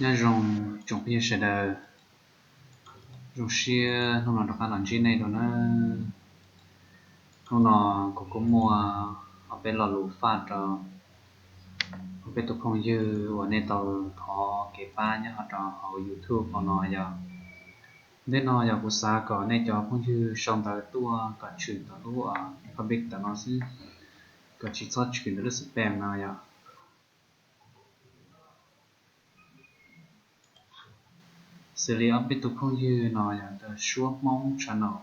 Nyob zoo tsoom phooj ywg sawv daws, zoo siab hnub no rov qab los ntsib nej dua na. Hnub no kuv kuj muaj ob peb lo lus faj rau ob peb tus phooj ywg uas nej tau thov kev pab nyob rau hauv YouTube no yog, ntej no yog kuv xav kom nej cov phooj ywg sau ntawv tuaj kom tshwm tom lub public tom no xwb, kom tsis txhob tshwm ntawm lub spam no yog. Xws li ob peb tus phooj ywg no yog ntawm Suab Hmoob channel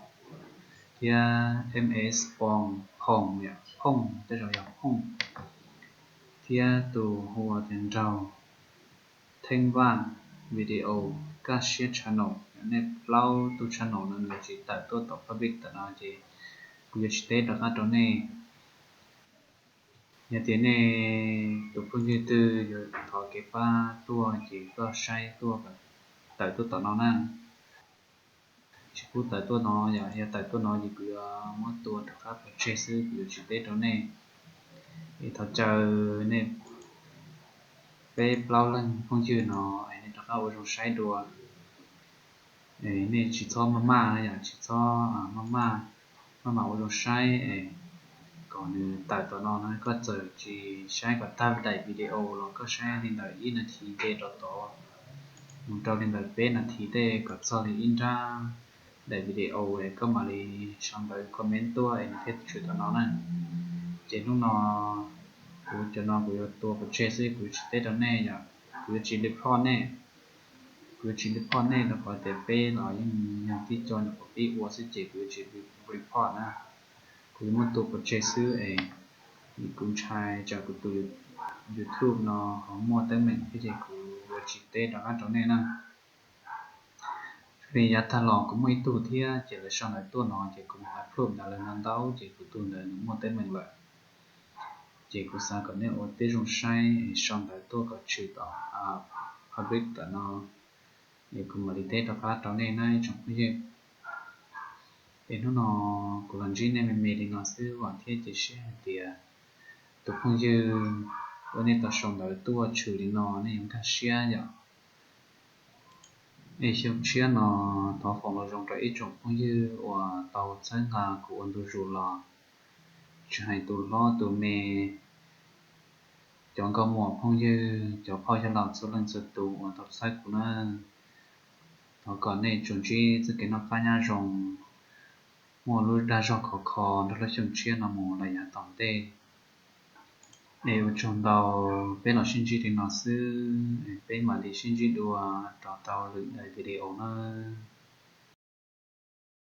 thiab M S Poo, Phooj, Phooj, tej zaum yog Phooj, thiab tus hu ua tias Nraug Theej Vaj video kaj siab channel. Nej plaub tus channel no nws tsis tawm tuaj tom public tom no ces kuv yuav tsis teb rov qab rau nej. Yog tias nej tus phooj ywg twg yuav thov kev pab tuaj ces koj saib tuaj, tawm tuaj tom no na. Tsis pub tawm tuaj no, yog tawm tuaj no ces kuv yuav muab tua rov qab pov tseg xwb, kuv yuav tsis teb rau nej. Es thov caw nej peb plaub leeg phooj ywg no es nej rov qab ua zoo saib dua. Nej tsis txhob maj maj, yog tsis txhob maj maj, maj mam ua zoo saib es kom nws tawm tom no na. Koj txawm tsis saib kom tag daim video los koj saib li ntawm ib nas this nce rau tod mus rau li ntawm peb nas this tej kom txog li ib nrab daim video es koj mam li sau ntawv comment tuaj es nws thiaj tshwm tom no na. Ces hnub no kuv cov no kuv yuav tua pov tseg xwb, kuv yuav tsis teb rau nej, yog kuv yuav tsis report nej. Kuv yuav tsis report nej rau qhov tias peb los yeej yog tib co nyuam qhuav pib ua xwb ces kuv yuav tsis report na. Kuv yuav muab tua pov tseg xwb es kuv ntshai tsam kuv tus YouTube no ho muaj teeb meem thiab ces kuv yuav tsis teb rov qab rau nej na. Li yav tag los kuv muaj ib tug thiab ces lawv sau ntawv tuaj no ces kuv mus approve ntawd lawv ntau ntau ces kuv tus ntawd nws muaj teeb meem lawm. Ces kuv xav kom nej ua tib zoo saib es sau ntawv tuaj kom tshwm tom public tom no es kuv mam li teb rov qab rau nej na ib tsoom phooj ywg. Es hnub no kuv los ntsib nej me me li no xwb, vam thiab cia siab hais tias tus phooj ywg uas nej tau sau ntawv tuaj tshwm li no nej yuav nkag siab yom. Es xyoo tshiab no thov foom los zoo rau ib tsoom phooj ywg uas tau txhawb nqa kuv ua ntu zus los, tsis hais tus hlob tus me, cov nkauj muam phooj ywg, cov phauj yawg laus txhua leej txhua tus uas tau txhawb kuv na. Thov kom nej tsuas ntsib txoj kev noj qab nyob zoo, muaj lub dag zog khov kho nrog lub xyoo tshiab no mus los yav tom ntej. Es ua tsaug ntau, peb los sib ntsib li no xwb, peb mam li sib ntsib dua rau tau lwm daim video nawb.